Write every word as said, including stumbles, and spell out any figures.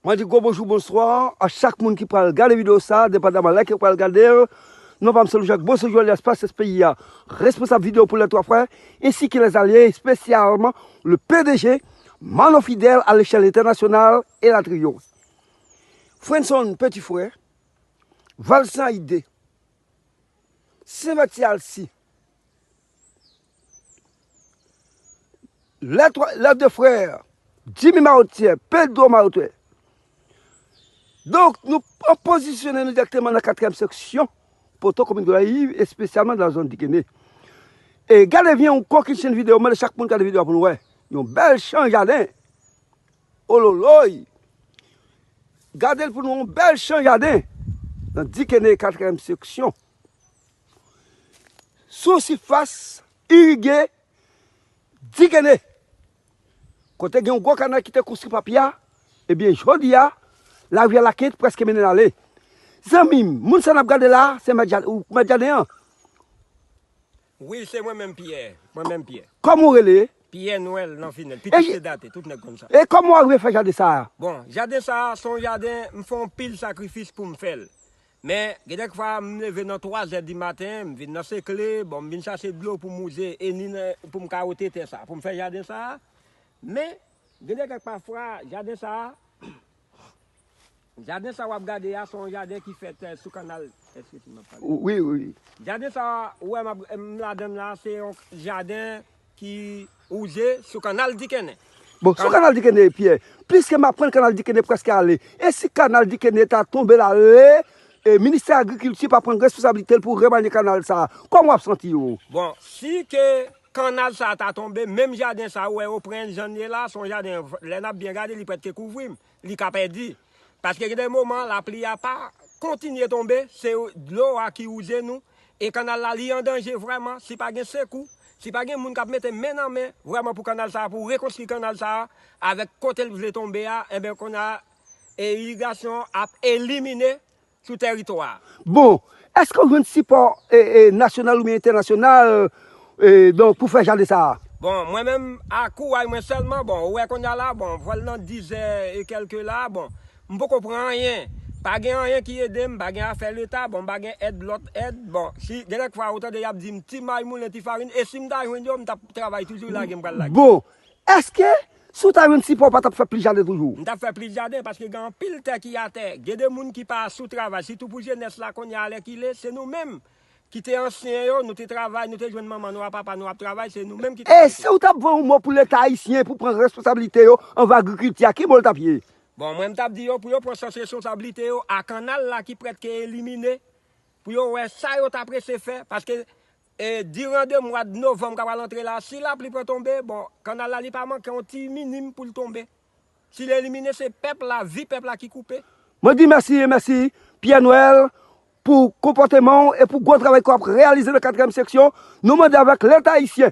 Mwen di gwo bonjou, bonswa a chak moun ki pral gade videyo sa, depandaman lè ke w pral gade l. Non pa m se Louis Jacques Beausojour, alyas Pas Lès peyi a, responsab videyo pou Les Trois Frères, ensi ke les alliés, espesyalman le P D G, Manno Fidèl à l'échelle internationale et la trio. Frenson Petit Frère, Valsan Ide, Senvèti Alsi, Les Trois, Les Deux Frères, Jimmy Mawotyè, Pedro Mawotyè. Donk, nou ap pozisyone nou dirèkteman nan katriyèm seksyon, Poto, komin Gonayiv, espesyalman nan zòn Dikene. E gade byen yon kokitchenn videyo, mande chak moun gade videyo a pou nou wè. Yon bèl chan jaden. Ololoy! Gade l pou nou, yon bèl chan jaden nan Dikene, katriyèm seksyon. Sou sifas irige Dikene, kote gen yon gwo kanal ki te konstwi pa Pya, ebyen, jodi a, larivyè Lakent prèske mennen l ale. Zanmi m, moun sa n ap gade la, se mèt ja-, ou mèt jaden an. Wi, se mwen menm, Pyè. Mwen menm, Pyè. Kòman w rele? Pyè Nwèl nan Finèl. E Pitit je- Sedate, tout nèg konn sa. E kòman w arive fè jaden sa a? Bon, jaden sa a, se yon jaden, m fè yon pil sakrifis pou m fè l. Men, gen dèk fwa, m leve nan twa zè di maten, m vin nan sekle, bon, m vin chache dlo pou m wouze, e ni nan, pou m ka wote tè sa, pou m fè jaden sa a. Men, gen dèk pafwa, jaden sa a, jaden sa w ap gade a, se yon jaden ki fèt, eh, sou kanal. Èske ti m ap pale? Wi, wi. Jaden sa a, ou wè m ap, m ladan l la, se yon jaden ki wouze sou kanal Dikene. Bon, sou kanal Dikene, Pyè, piske m aprann kanal Dikene prèske ale, e si kanal Dikene ta tonbe l ale, e ministè agrikilti pa pran responsablite l pou remanye kanal sa a, kòman w ap santi w? Bon, si ke kannal sa a ta tonbe, menm jaden sa a, ou wè yo pran jan l ye la, se yon jaden, lè n ap byen gade, li prèske kouvri m, li ka pèdi. Paske gen de moman, lapli a pa kontinye tonbe, se dlo a ki wouze nou, e kannal la, li an danje vrèman, si pa gen sekou, si pa gen moun k ap mete men nan men, vrèman pou kannal sa a, pou rekonstwi kannal sa a, avèk kote l vle tonbe a, enben, kounye a, e irigasyon ap elimine sou tèritwa a. Bon, èske w jwenn sipò, e, e, nasyonal oubyen entènasyonal, e, donk, pou fè jaden sa a? Bon, mwen menm, a kouray mwen sèlman, bon, ou wè kounye a la, bon, vwèl nan dizè e kèlke la, bon, m poko pran anyen. Pa gen anyen ki ede m, pa gen afè leta, bon, m pa gen èd, lòt èd, bon, si, gen dèk fwa, ou tande y ap di m, ti may moulen, ti farin, e si m ta jwenn yo, m t ap travay toujou, lage m pral lage. Bon, èske, si w ta jwenn sipò, w pa t ap fè plis jaden toujou? M t ap fè plis jaden, paske gen anpil tè ki atè. Gen de moun ki pa sou travay, sitou pou jenès la kounye a, alèkile, se nou menm ki te ansyen yo, nou te travay, nou te jwenn manman nou a, papa nou ap travay, se nou menm ki t ap... E si w t ap voye yon mo pou leta ayisyen pou pran responsablite yo anvè agrikilti a, ki mo l t ap ye? Bon, mwen, m t ap di yo pou yo pran sans responsablite yo a kannal la ki prèske elimine, pou yo wè sa yo ta prese fè, paske, e, diran de mwa novanm k ap al antre la, si lapli pran tonbe, bon, kannal la, li pa manke yon ti minim pou l tonbe. Si l elimine, se pèp la, vi pèp la ki koupe. Mwen di mèsi e mèsi, Pyè Nwèl, pou konpòteman w e pou gwo travay ke w ap reyalize nan katriyèm seksyon. Nou mande avèk leta ayisyen,